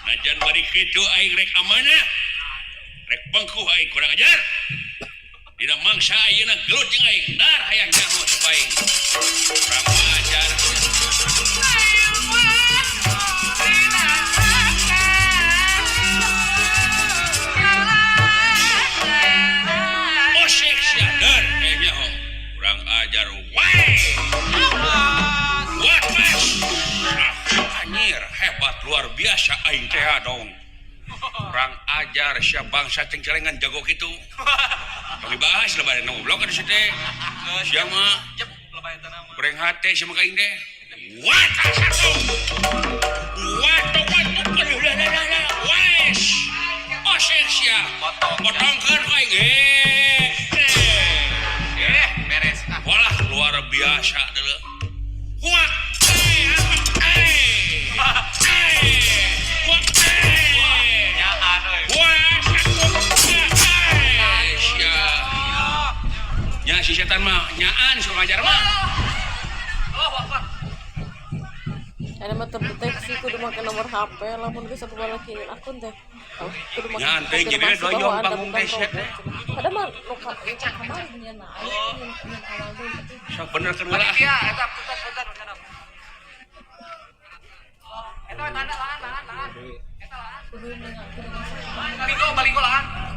Najan bari kitu aing rek amanah. Rek bengkuh aing kurang ajar. Dina mangsa ayeuna gelut jeung aing. Dar hayang nyaho sok aing. Kurang ajar. Osek sia dar hayang nyaho. Kurang ajar wae. What mas? Ah, anjir, hebat luar biasa aing teh dong. Kurang ajar sia bangsa cengcelengan jago kitu. Tong dibahas lebaran ngobrol kan si teh. Sia mah goreng hate sia mah ka aing teh. What satu. What what aduh lah lah lah. Wes. Osek sia. Potongkeun aing. Eh. Eh, beres. Ah. Walah luar biasa deuleu. Wah, eh, eh, eh, wah, eh. Nyaan euy. Wah, satu, eh, sia. Nya si setan mah nyaan suruh ngajar mah. Allahu Akbar. Ada mah terdeteksi kudu make nomor HP lamun geus satu balakin akun teh. Oh, kudu make Nyan, teh, jadi konfirmasi doyong bahwa Anda bangun bukan teh, sia, robot. teh. Padahal mah nu kamari nyeun aing nyeun awal deui tapi Sok bener kan heula. Panitia eta punten punten punten. Eta we tanda langan langan langan. Eta langan. Kudu kudu Baligo baligo langan.